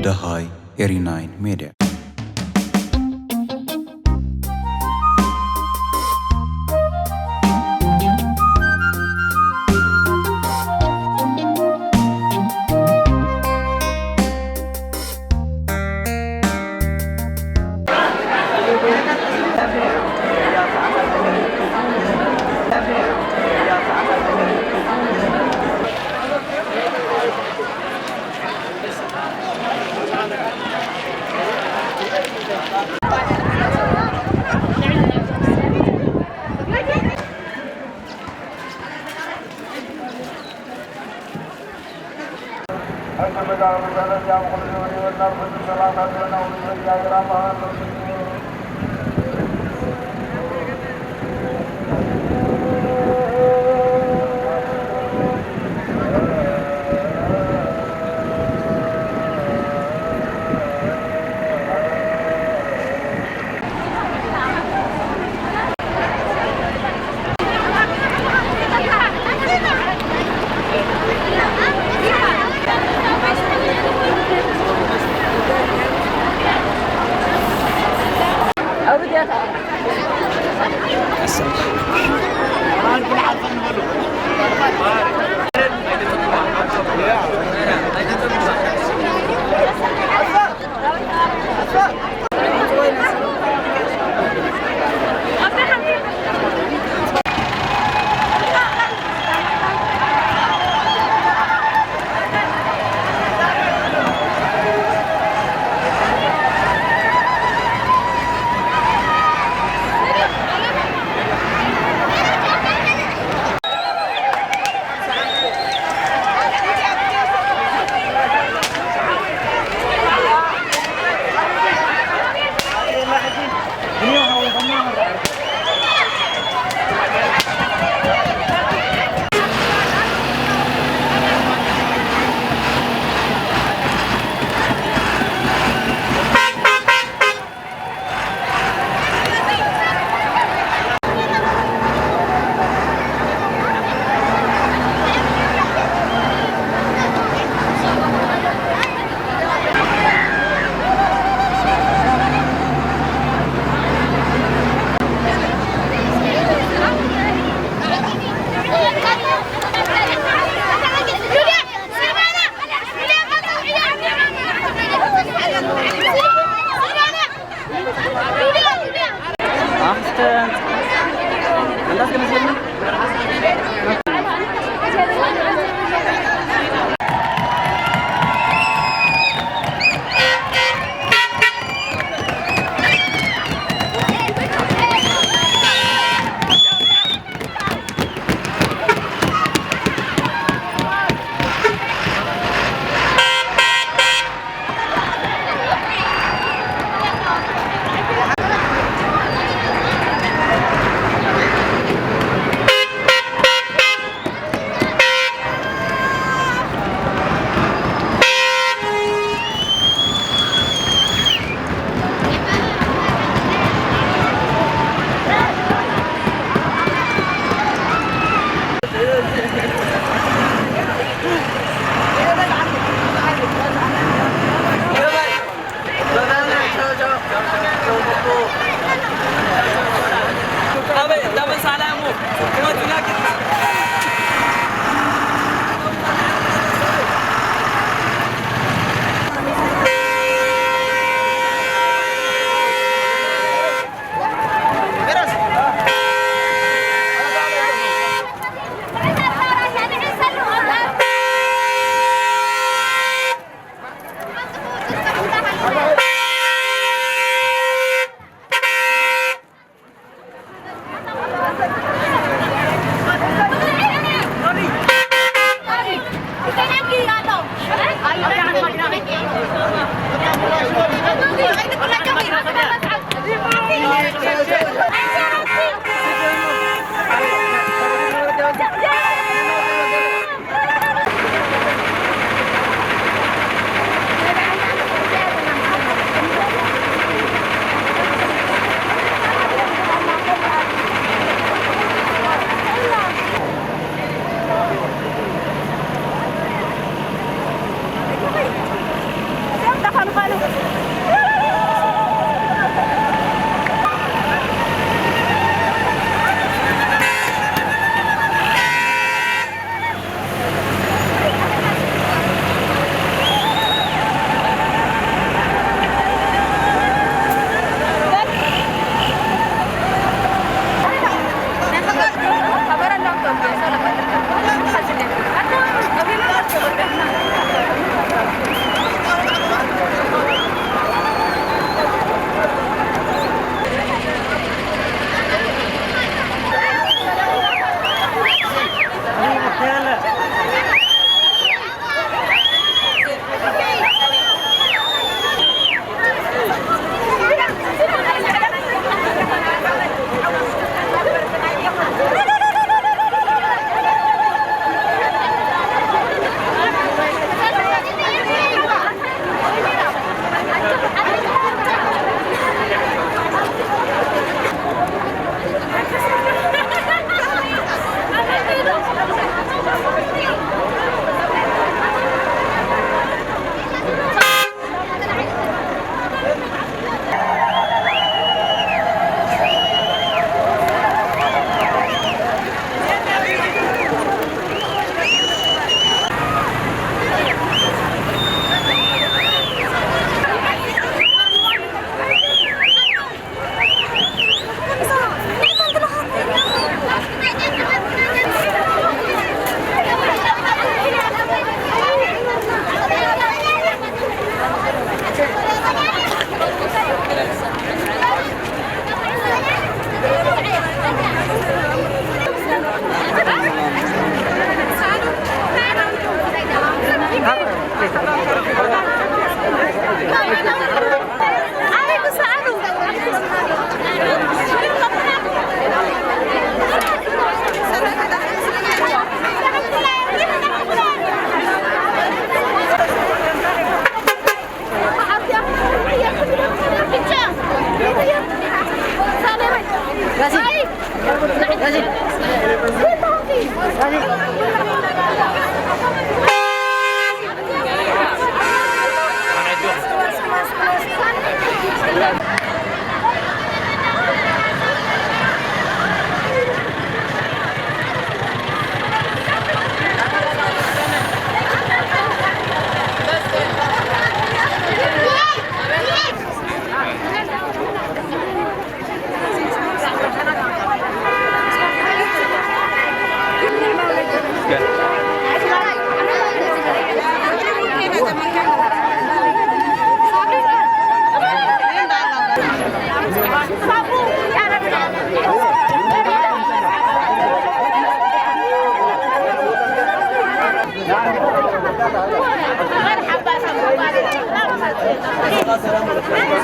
ደሃይ ኤሪ ናይን ሜድያ።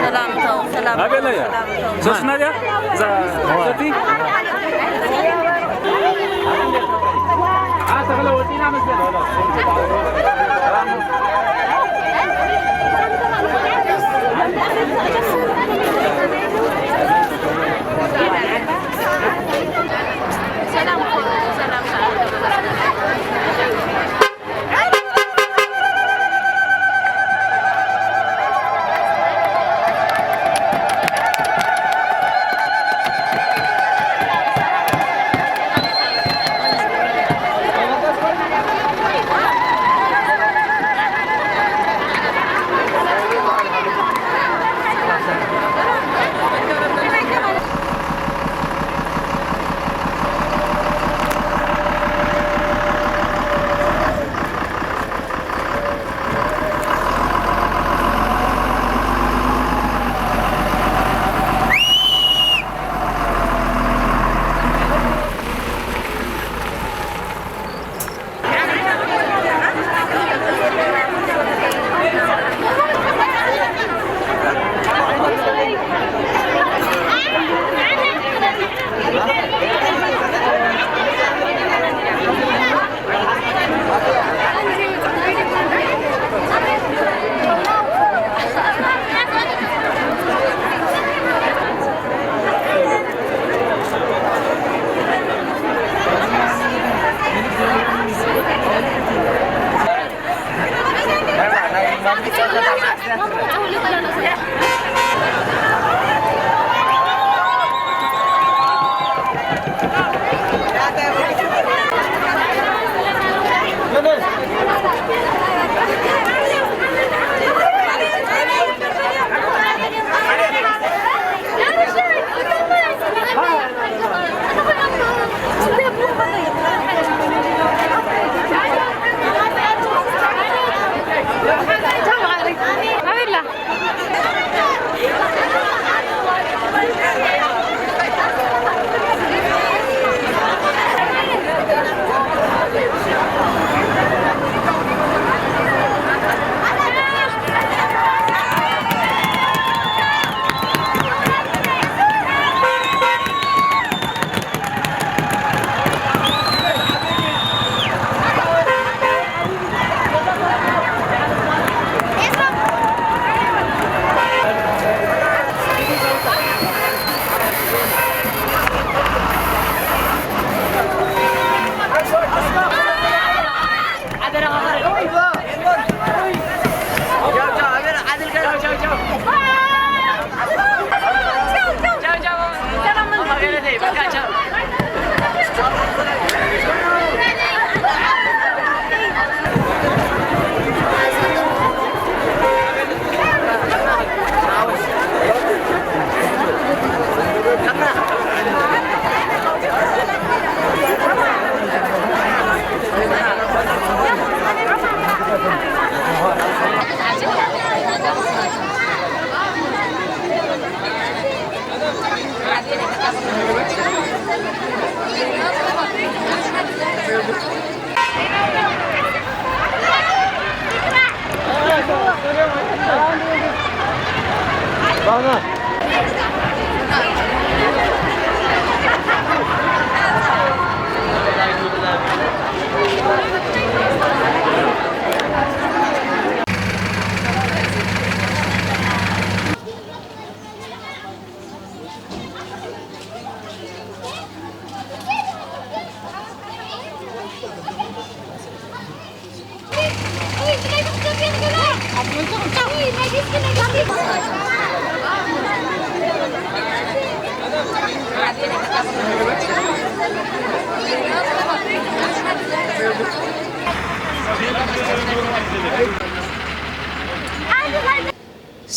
ሰላም፣ ሰላም። ኣበይ ኣለያ? ሰላም። ሶስና ድያ? እዛ ሰቲ?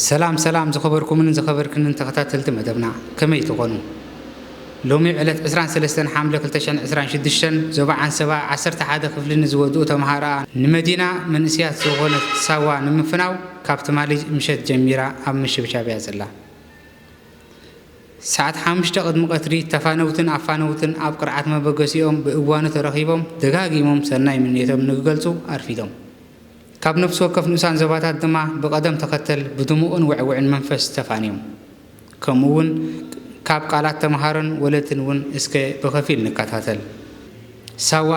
ሰላም ሰላም ዝኸበርኩምን ዝኸበርክንን ተኸታተልቲ መደብና፣ ከመይ ትኾኑ? ሎሚ ዕለት ዕስራን ሰለስተን ሓምለ ክልተ ሽሕን ዕስራን ሽዱሽተን፣ ዞባ ዓንሰባ ዓሰርተ ሓደ ክፍሊ ንዝወድኡ ተምሃሮኣ ንመዲና መንእስያት ዝኾነት ሳዋ ንምፍናው ካብ ትማሊ ምሸት ጀሚራ ኣብ ምሽብሻብ እያ ዘላ። ሰዓት ሓሙሽተ ቅድሚ ቀትሪ ተፋነውትን ኣፋነውትን ኣብ ቅርዓት መበገሲኦም ብእዋኑ ተረኺቦም ደጋጊሞም ሰናይ ምንየቶም ንክገልጹ ኣርፊዶም። ካብ ነፍሲ ወከፍ ንኡሳን ዞባታት ድማ ብቐደም ተኸተል ብድሙቕን ውዕውዕን መንፈስ ተፋንዮም። ከምኡ እውን ካብ ቃላት ተምሃሮን ወለድን እውን እስከ ብኸፊል ንከታተል። ሳዋ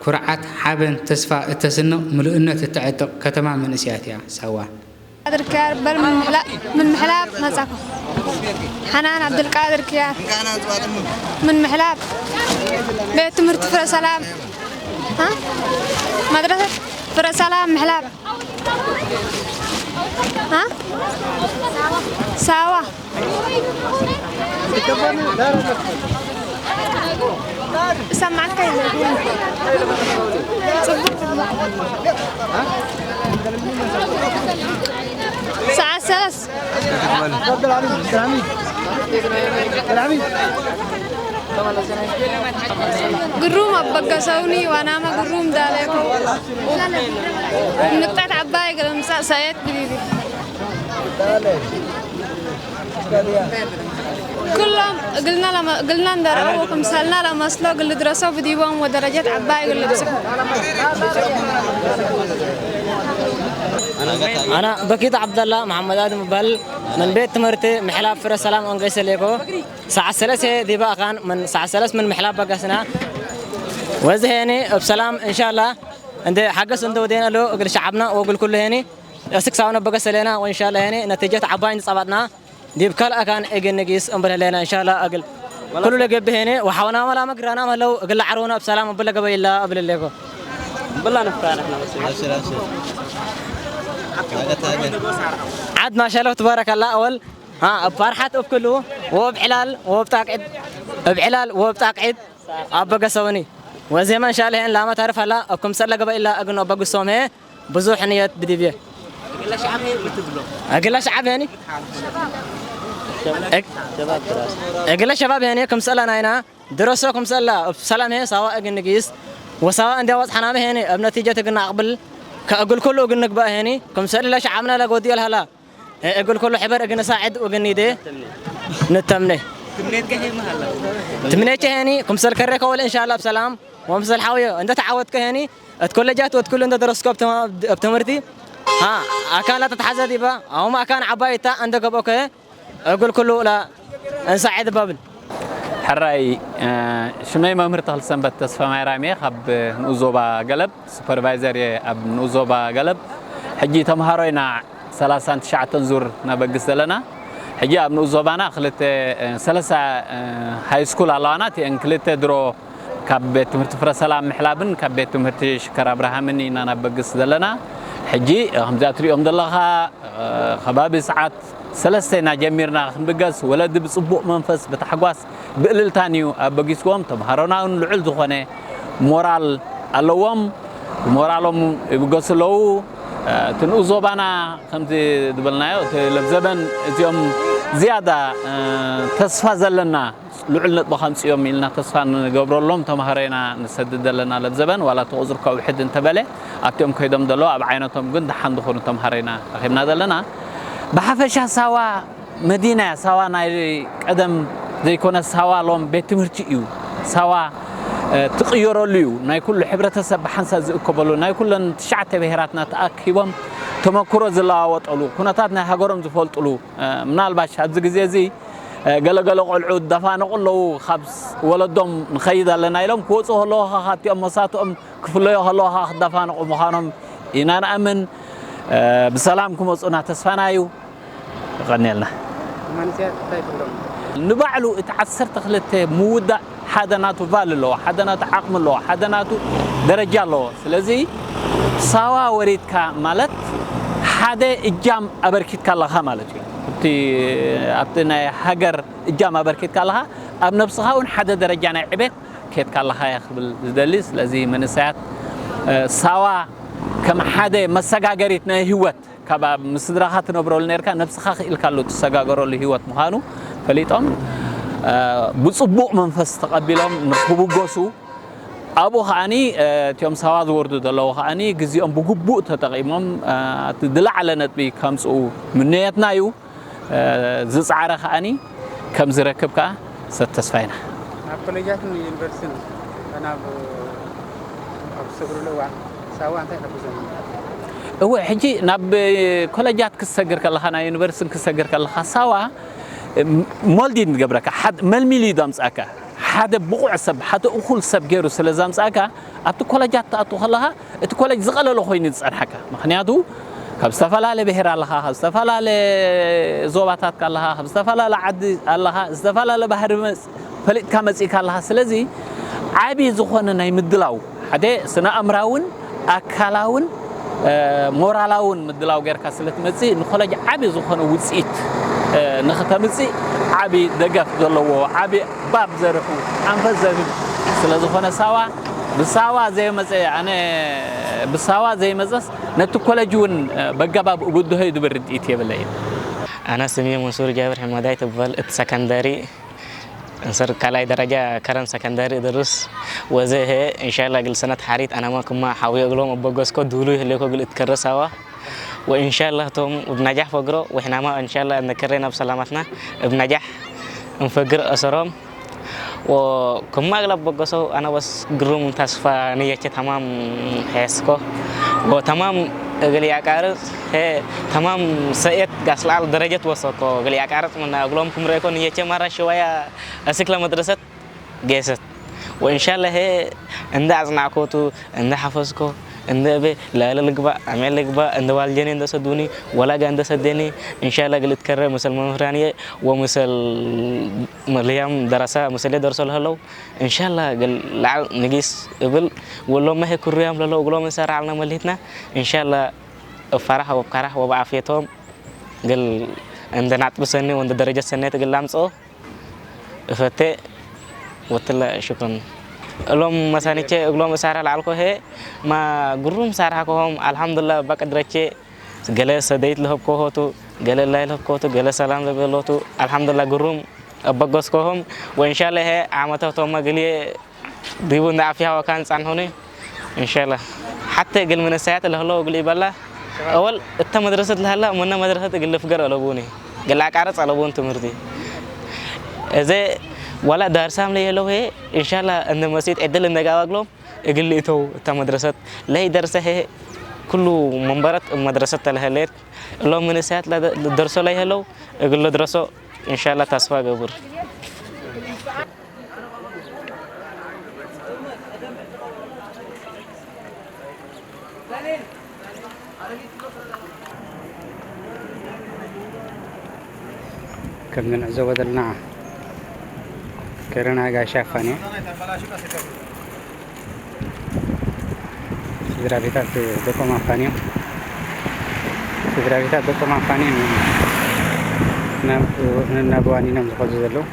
ኩርዓት፣ ሓበን፣ ተስፋ እተስንቕ፣ ምሉእነት እተዕጥቕ ከተማ መንእስያት እያ ሳዋ። عبد الكيار بل من محلاب من محلاب مساكو حنان عبد القادر كيار من محلاب بيت تمرت فرا سلام ها مدرسة فرا سلام محلاب ها ساوا سمعك ساعة ثلاث ግሩም ኣበገሰውኒ ዋናማ ግሩም ዳለኮ ንጣት ዓባይ ገለምሳ ሳየት ብሊሊ ኩሎም እግልና ለመ- እግልና እንደረአው ክምሰልና ለመስሎ ግል ድረሰው ብዲቦም ወደረጀት ዓባይ ግልብጽ ኣና በኪት ዓብደላ መሓመድ ኣድም እበሃል። ምን ቤት ትምህርቲ ምሕላብ ፍረ ሰላም ኦንገይ ሰሌኮ። ሰዓት ሰለስተ ዲባ ኣኻን ምን ሰዓት ሰለስተ ምን ምሕላብ በጋስና። ወዚ ሄኒ እብ ሰላም እንሻላ እንደ ሓገስ እንደ ወዴና ሎ እግል ሸዓብና ወግል ኩሉ ሄኒ እስክ ሳውነ በገሰ ሌና ወእንሻላ ሄኒ ነቲጀት ዓባይ ንጸባጥና ዲብ ካልእ ኣካን እግል ንጊስ እምብል ሄሌና እንሻላ እግል ኩሉ ለገብእ ሄኒ ወሓውና መላ መግራና መለው እግል ዓረውና እብ ሰላም እብል ለገበይላ እብል ሌኮ። ብላ ነፍራ ንሕና መስል። ዓድ ማሻለሁ ትባረከላ ኣወል ها بفرحة أبكلو وبعلال وبتاقعد بعلال وبتاقعد أبقى سوني وزي ما إن شاء الله إن لا ما تعرف هلا أكم سلا قبل إلا أجن أبقى سوم هي ብዙሕ ንየት ብዲብየ እግለ ሸዓብ ሄኒ እግለ ሸባብ ሄኒ ክምሰላ ናይና ድረሶ ክምሰላ እብ ሰላም ሄ ሳዋ እግል ንጊስ ወሳዋ እንዲያ ወጽሓናመ ሄኒ እብ ነቲጀት እግና ኣቕብል ከእግል ኩሉ እግል ንግባእ ሄኒ ክምሰል ለሸዓብና ለጎድዮ ለሃላ እግል ኩሉ ሕበር እግል ንሳዕድ እግል ኒዴ ንተምኔ ትምኔቼ ሄኒ ክምሰል ከሬ ከወል እንሻላ እብ ሰላም ወምሰል ሓውዮ እንደ ተዓወትከ ሄኒ እት ኮሌጃት ወት ኩሉ እንደ ደረስኮ እብ ተማ- እብ ትምህርቲ ሃ ኣካን ላተትሓዘ ዲባ ኣሁም ኣካን ዓባይታ እንደ ገብኦከ እግል ኩሉ ላ እንሳዕድ ባብል ሕራይ ሽመይ መምህር ተኽልሰንበት ተስፋ ማይራም እየ ካብ ንኡስ ዞባ ገለብ ሱፐርቫይዘር እየ ኣብ ንኡስ ዞባ ገለብ ሕጂ ተምሃሮ ኢና ሰላሳን ትሽዓተን ዙር ነበግስ ዘለና ሕጂ ኣብ ንኡስ ዞባና ክልተ ሰለሳ ሃይ ስኩል ኣለዋና እቲአን ክልተ ድሮ ካብ ቤት ትምህርቲ ፍረ ሰላም ምሕላብን ካብ ቤት ትምህርቲ ሽከር ኣብርሃምን ኢና ናበግስ ዘለና ሕጂ ከምዚኣ ትሪኦም ዘለኻ ከባቢ ሰዓት ሰለስተ ኢና ጀሚርና ክንብገስ ወለዲ ብፅቡቕ መንፈስ ብታሕጓስ ብእልልታን እዩ ኣበጊስዎም ተምሃሮና እውን ልዑል ዝኾነ ሞራል ኣለዎም ብሞራሎም ይብገሱ ኣለዉ እቲ ንኡስ ዞባና ከምቲ ዝበልናዮ እቲ ለብዘበን እዚኦም ዝያዳ ተስፋ ዘለና ልዑል ነጥቢ ከምፅኦም ኢልና ተስፋ ንገብረሎም ተምሃሮ ኢና ንሰድድ ዘለና ለብዘበን ዋላ እቲ ቁፅሪ ከውሕድ እንተበለ ኣብቲኦም ከይዶም ዘለዉ ኣብ ዓይነቶም ግን ደሓን ዝኾኑ ተምሃሮ ኢና ረኺብና ዘለና ብሓፈሻ ሳዋ መዲና እያ ሳዋ ናይ ቀደም ዘይኮነ ሳዋ ሎም ቤት ትምህርቲ እዩ ሳዋ ትቕየረሉ እዩ ናይ ኩሉ ሕብረተሰብ ብሓንሳእ ዝእከበሉ ናይ ኩለን ትሽዓተ ብሄራትና ተኣኪቦም ተመክሮ ዝለዋወጠሉ ኩነታት ናይ ሃገሮም ዝፈልጥሉ ምናልባሽ ኣብዚ ግዜ እዚ ገለገለ ቆልዑ ዝደፋነቑ ኣለዉ ካብ ወለዶም ንኸይድ ኣለና ኢሎም ክወፁ ከለዉ ኸዓ ካብቲኦም መሳትኦም ክፍለዩ ከለዉ ኸዓ ክደፋነቑ ምዃኖም ኢና ንኣምን ብሰላም ክመፁና ተስፋና እዩ የቐንየልና ንባዕሉ እቲ ዓሰርተ ክልተ ምውዳእ ሓደ ናቱ ቫል ኣለዎ፣ ሓደ ናቱ ዓቕሚ ኣለዎ፣ ሓደ ናቱ ደረጃ ኣለዎ። ስለዚ ሳዋ ወሪድካ ማለት ሓደ እጃም ኣበርኪትካ ኣለኻ ማለት እዩ። ኣብቲ ኣብቲ ናይ ሃገር እጃም ኣበርኪትካ ኣለኻ፣ ኣብ ነብስኻ እውን ሓደ ደረጃ ናይ ዕቤት ከድካ ኣለኻ እየ ክብል ዝደሊ። ስለዚ መንእሰያት ሳዋ ከም ሓደ መሰጋገሪት ናይ ህይወት ካብ ኣብ ምስ ስድራኻ ትነብረሉ ነርካ ነብስኻ ክኢልካሉ ትሰጋገረሉ ህይወት ምዃኑ ፈሊጦም ብፅቡቕ መንፈስ ተቐቢሎም ንክብገሱ ኣብኡ ከዓኒ እቲኦም ሳዋ ዝወርዱ ዘለዉ ከዓኒ ግዜኦም ብግቡእ ተጠቒሞም እቲ ዝለዓለ ነጥቢ ከምፅኡ ምነየትና እዩ። ዝፃዕረ ከዓኒ ከም ዝረክብ ከዓ ሰት ተስፋ ኢና። ናብ ኮሌጃትን ዩኒቨርሲቲን ናብ ኣብ ዝሰግሩሉ እዋን ሳዋ እንታይ ይሕግዞም? እወ፣ ሕጂ ናብ ኮለጃት ክሰግር ከለኻ፣ ናይ ዩኒቨርሲቲን ክሰግር ከለኻ፣ ሳዋ ሞልዲን ዝገብረካ፣ ሓድ-፣ መልሚሉ እዩ ዘምፅኣካ። ሓደ ብቑዕ ሰብ፣ ሓደ እኹል ሰብ ገይሩ ስለ ዘምፅኣካ፣ ኣብቲ ኮለጃት ትኣቱ ከለኻ፣ እቲ ኮለጅ ዝቐለለ ኮይኑ ዝፀንሓካ። ምኽንያቱ ካብ ዝተፈላለየ ብሄር ኣለኻ፣ ካብ ዝተፈላለየ ዞባታት ኣለኻ፣ ካብ ዝተፈላለየ ዓዲ ኣለኻ፣ ዝተፈላለየ ባህሪ መፅ-፣ ፈሊጥካ መፂእካ ኣለኻ። ስለዚ ዓቢ ዝኾነ ናይ ምድላው፣ ሓደ ስነ ኣእምራውን ኣካላውን እ፣ ሞራላውን ምድላው ጌርካ ስለ ትመፅእ ንኮለጅ ዓቢ ዝኾነ ውፅኢት እ፣ ንኽተምፅእ ዓቢ ደገፍ ዘለዎ፣ ዓቢ ባብ ዘርሑ፣ ኣንፈት ዘብብ ስለ ዝኾነ ሳዋ ብሳዋ ዘይመፀ፣ ኣነ ብሳዋ ዘይመፀስ ነቲ ኮለጅ እውን እ፣ በገባብ እብድሆ እዩ ዝብል ርድኢት የብለይን። ኣነ ስሜ መንሱር ጃብር ሕመዳይ ትበል። እቲ ሰከንደሪ እንስር ካልኣይ ደረጃ ከረን ሰከንደሪ እድርስ ወዘ ሀ። እንሻላ ግል ሰነት ሓሪት ኣናማ ክማ ሓዊ እግሎም እበገስኮ ዱሉ ይህሌኮ ግል እትከረሳዋ። ወእንሻላ ቶም እብናጃሕ ፈግሮ ወሕናማ እንሻላ እነከሬና ብሰላማትና እብናጃሕ እንፈግር እሰሮም። ወክማ እግል እበገሶ ኣና በስ ግሩም ተስፋ ንየቸ ተማም ሄስኮ ወተማም እግል ያቃርጽ ሄ ተማም ሰኤት ጋስላል ደረጀት ወሰኮ እግል ያቃርጽ ምና እግሎም ክምሬኮ ንየቸ ማራ ሽዋያ ኣስክለ መድረሰት ጌሰት። ወእንሻላ ሄ እንደ ኣጽናዕኮቱ፣ እንደ ሓፈዝኮ፣ እንደ እቤ ላለ ልግባእ፣ ኣሜ ልግባእ፣ እንደ ዋልጀኔ እንደ ሰዱኒ፣ ወላጋ እንደ ሰደኒ፣ እንሻላ ግልት ከረ መሰል መምህራን እየ ወመሰል መርያም ደረሳ መሰለ ደርሶ ለህለው። እንሻላ ግል ለዓል ንጊስ እብል ወሎም መሄ ክሩያም ለለው እግሎም እንሰራ ዓልና መሊትና። እንሻላ እፋራህ ወብካራህ ወብዓፍየቶም ግል እንደ ናጥብ ሰኒ ወንደ ደረጀት ሰኔት ግል ኣምጽኦ። እፈቴ ወትለ ሽኩን እሎም መሳኒቼ እግሎም እሳራ ለዓልኮ ሄ ማ ግሩም ሳራ ኮሆም ኣልሓምዱላ በቅድረቼ ገለ ሰደይት ለህብኮ ሆቱ ገለ ላይ ለህብኮ ሆቱ ገለ ሰላም ለበሎቱ ኣልሓምዱላ ግሩም ኣበገስኮሆም ወእንሻላ ሄ ዓመታቶማ ግልየ ዲቡ እንደ ዓፍያ ወካን ጻንሑኒ። እንሻላ ሓተ እግል መንእሰያት ለህሎ እግል ይበላ። ኣወል እተ መድረሰት ለህላ መነ መድረሰት እግል ልፍገር ኣለቡኒ። እግል ኣቃረጽ ኣለቡን ትምህርቲ። እዘ ወላ ዳርሳም ለየለው ሄ እንሻላ እንደ መሲት ዕድል እንደ ጋባግሎም እግል ልእተው እተ መድረሰት ለይ ደርሰ ሄ ኩሉ መንበረት መድረሰት ተለህሌት እሎም መንእሰያት ለደርሶ ለይሄለው እግል ለድረሶ እንሻላ ተስፋ ገብር። ከም ንዕዘቦ ዘለና ከረና ጋሻ ኣፋንዮ ስድራ ቤታት ደቆም ኣፋንዮም ስድራ ቤታት ደቆም ኣፋንዮም ናብ ነናብ ዋኒኖም ዝኸዱ ዘለዉ።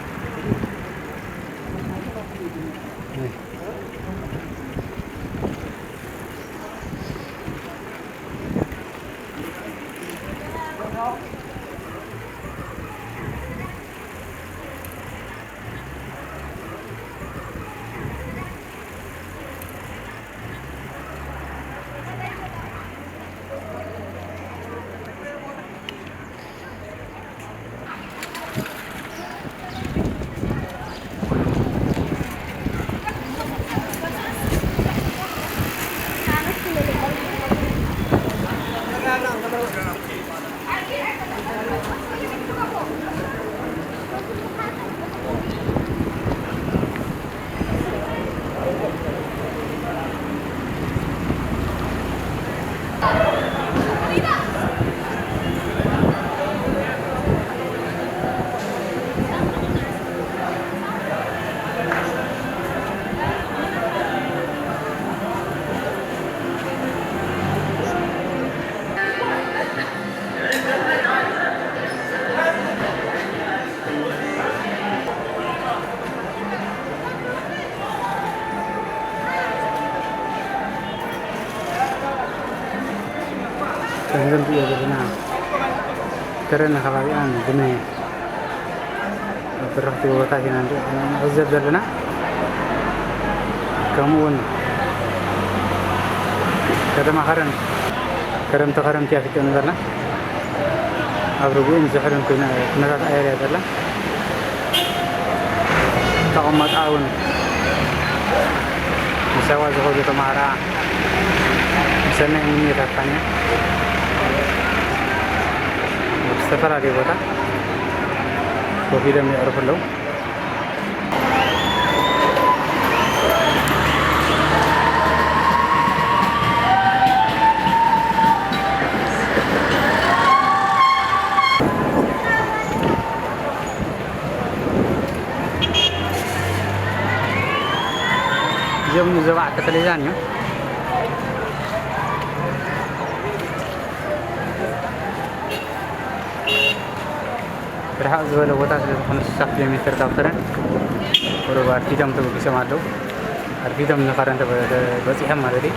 እዞም ትሪእዎ ዘለና ከረን ከባቢኣን ብናይ በረኽቲ ጎቦታት ኢና ንርኢ-፣ ንዕዘብ ዘለና። ከምኡ እውን ከተማ ከረን ክረምቲ ክረምቲ እያ ትጨኑ ዘላ። ኣብ ርግኡን ዝሕልን ኮይና ኩነታት ኣየር እያ ዘላ። ተቐማጣ እውን ንሰባ ዝኸዱ ተማሃራ ሰናይ ምንዮታትካን እያ። ኣብ ዝተፈላለየ ቦታ ኮፍ ኢሎም የዕርፉ ኣለዉ። እዚኦም ንዞባ ዓዲ ከሌዛን እዮም። ርሕቕ ዝበለ ቦታ ስለ ዝኾነ፣ ስሳ ኪሎ ሜትር ካብ ከረን፣ ቁሩብ ኣርፊዶም ተበጊሶም ኣለዉ። ኣርፊዶም ንኸረን ተበ-፣ ተ-፣ በጺሖም ማለት እዩ።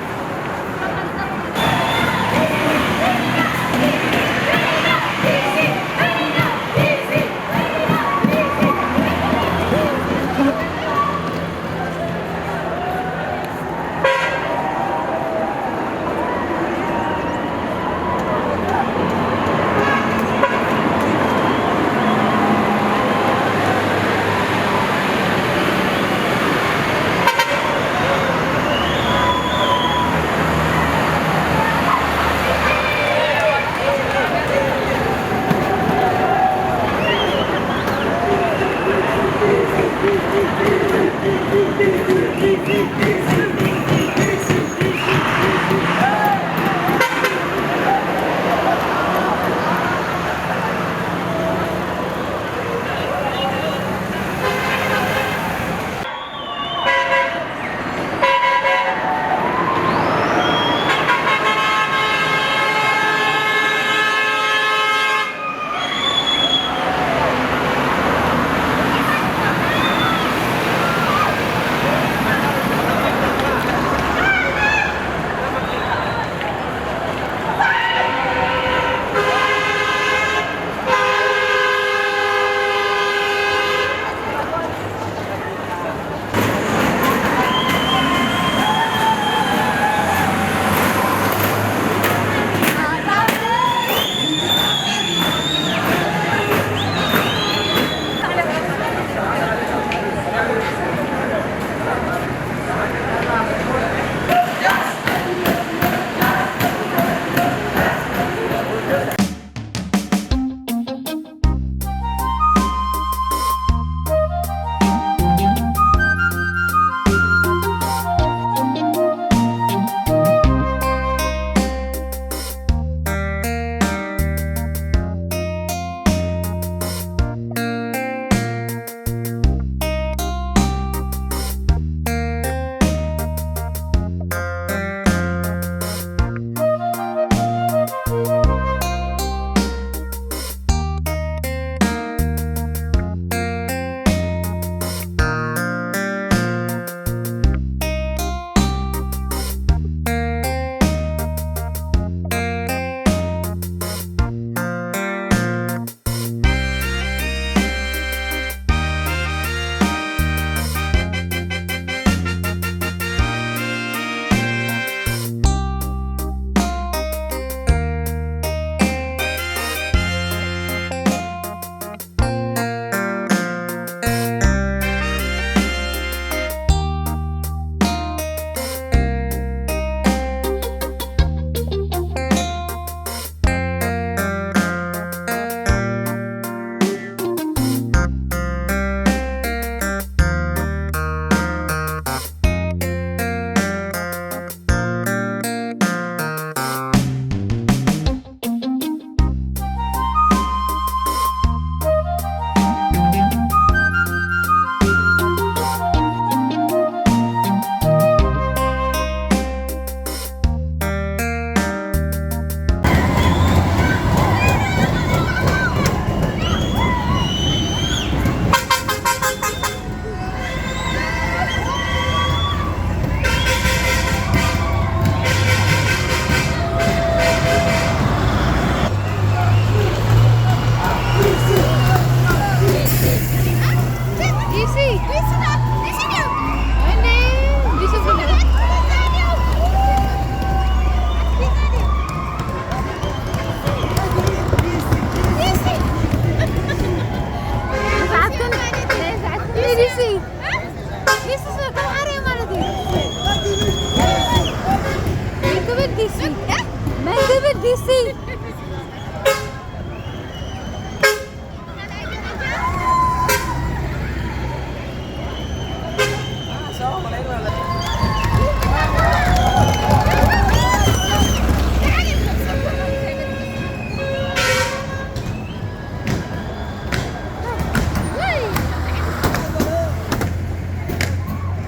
You see?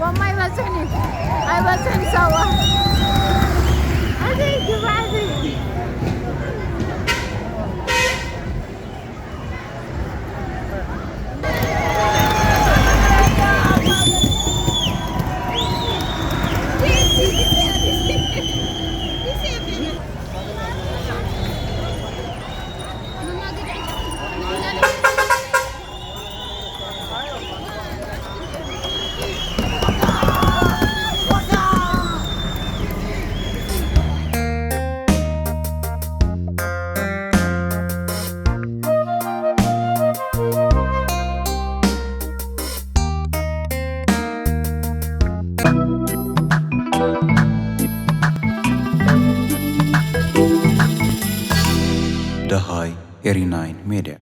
ወማይ በፅሕኒ ኣይበፅሕኒ ሰዋ ኣዘይ ግባዕዚ ደሃይ ኤሪ ናይን ሜድያ።